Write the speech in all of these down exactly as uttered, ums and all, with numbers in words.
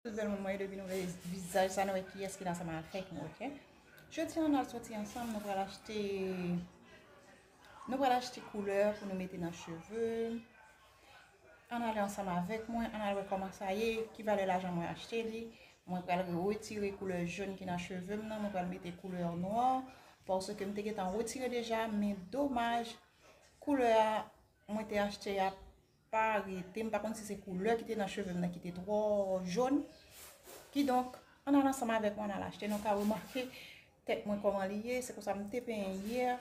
Tout bèl moun mwen yo, depi nou wè vizaj sa, nou wè kiyès ki la ansanm avèk mwen, oke? Jodi a, n al soti ansanm, nou pral achte, nou pral achte koulè pou nou mete nan cheve. Ann ale ansanm avèk mwen, ann al wè kòman sa ye, ki valè lajan mwen achte li. Mwen pral retire koulè jòn ki nan cheve m nan, mwen pral mete koulè nwa, paske m te gentan retire deja, men domaj, koulè a mwen te achte a pa rete. M pa konn si se koulè ki te nan cheve m nan ki te twò jòn. Kidonk, ann al ansanm avèk mwen, ann al achte. Nou ka remake tèt mwen kòman li ye, se konsa m te penyen yè.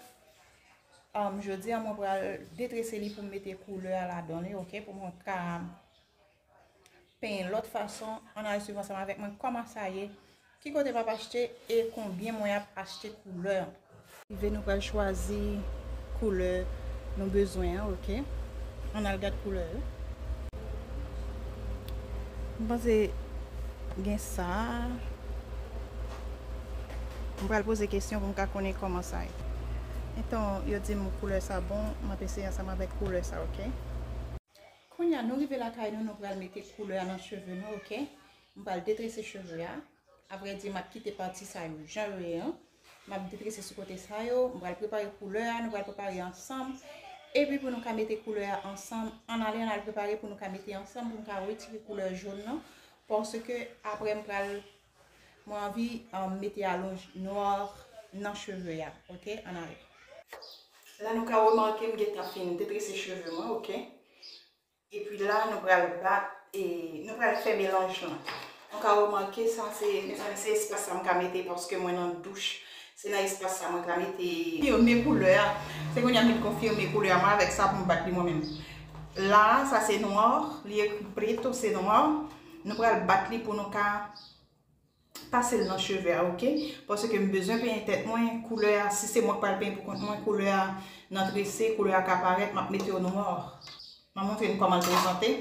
Um, jodi a, mwen pral detrese li pou m mete koulè a ladan li, oke? Pou mwen ka penyen lòt fason. Ann al swiv ansanm avèk mwen kòman sa ye, ki kote m ap achte e konbyen mwen ap achte koulè. Rive nou pral chwazi koulè nou bezwen an, oke? Ann al gad koulè yo. M panse gen sa. M pral poze kesyon pou m ka konnen kòman sa ye. Etan yo di m koulè sa bon, m ap eseye ansanm avèk koulè sa, oke? Kounye a, nou rive lakay nou, nou pral mete koulè a nan cheve nou, oke? M pral detrese cheve a. Avrèdi, m ap kite pati sa yo jan yo ye an. M ap detrese sou kote sa yo, m pral prepare koulè a, nou pral prepare ansanm. Epi pou nou ka mete koulè a ansanm, ann ale, ann al prepare pou nou ka mete ansanm, pou nou ka retire koulè jòn nan. Paske apre m pral, mwen anvi, um, mete alonj nwa nan cheve a, oke? Ann ale. La nou ka remake m gentan fin detrese cheve mwen, oke? Epi la, nou pral bat, e, nou pral fè melanj lan. Nou ka remake sa, se, mezanmi, se espas sa m ka mete paske mwen nan douch. Se nan espas sa mwen ka mete. Konfime koulè a. Se kounye a m vin konfime koulè a mwen avèk sa pou m bat li mwen menm. La, sa se nwa, li ekri preto, se nwa. Nou pral bat li pou nou ka pase l nan cheve a, oke? Paske m bezwen penyen tèt mwen, koulè a, si se mwen k pral penyen pou kont mwen, koulè a nan trese, koulè a ka parèt, m ap mete yo nwa. M ap montre n kòman l prezante.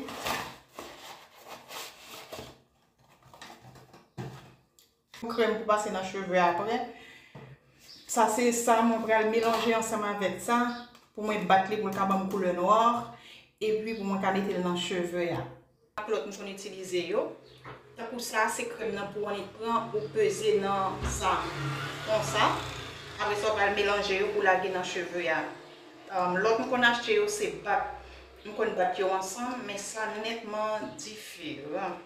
Krèm pou pase nan cheve apre. Sa se sa mwen pral melanje ansanm avèk sa pou mwen bat li pou l ka ban m koulè nwa. Epi pou mwen ka mete l nan cheve a. Ak lòt m konn itilize yo. Tankou sa, se krèm nan pou w annik pran, ou peze nan sa, konsa. Apre sa, w pral melanje yo pou lage nan cheve a. Um, lòt m konn achte yo, se bat. M konn bat yo ansanm, men sa nètman diferan.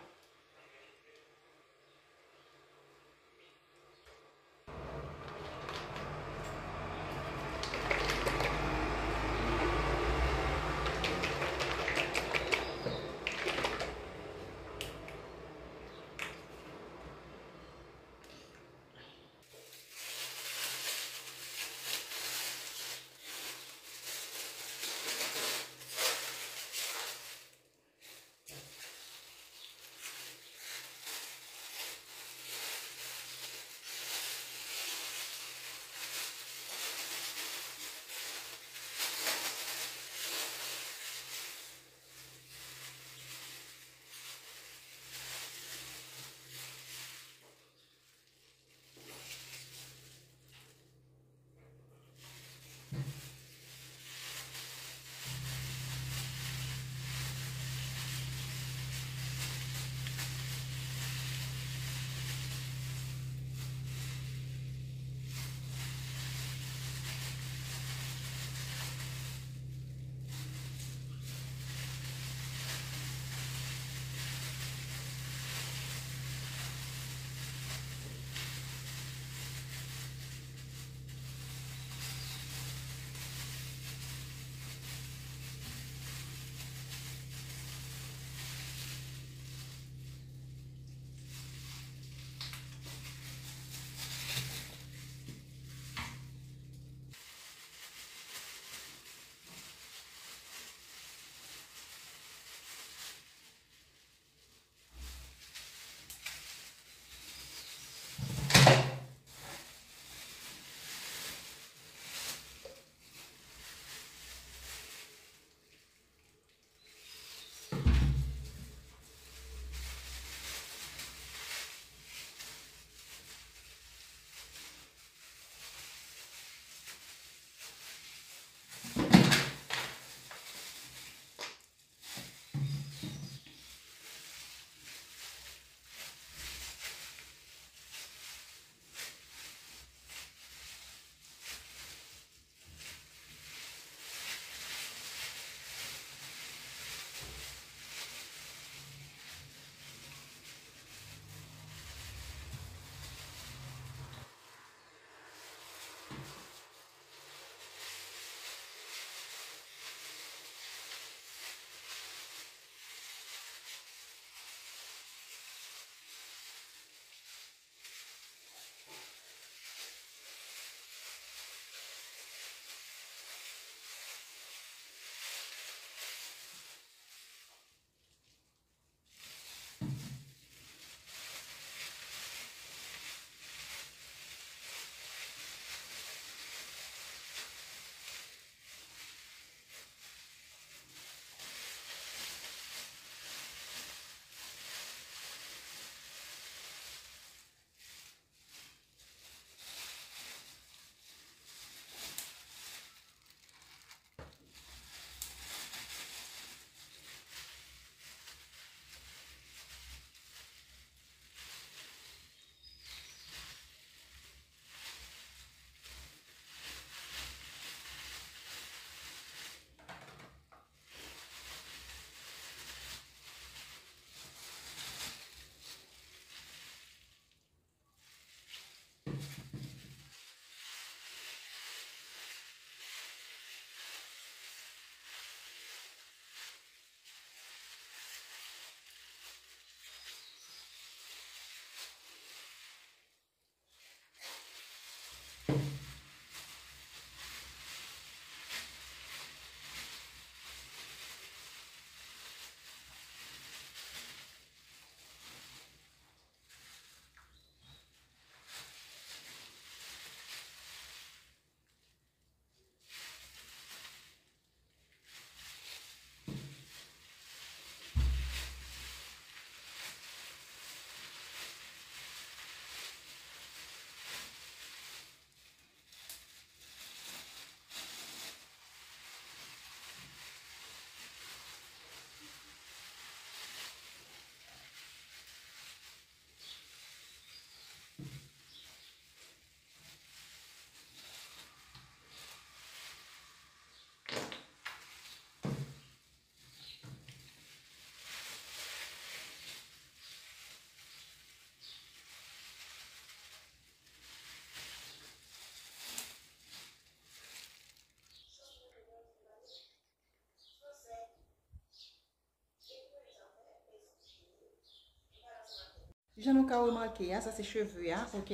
Jan nou ka remake a, sa se cheve a, ok?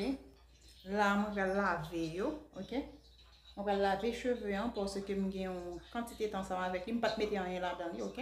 La, mwen pral lave yo, ok? Mwen pral lave cheve an paske m gen yon kantite tan ansanm avèk li. M pa t mete anyen ladan li, ok?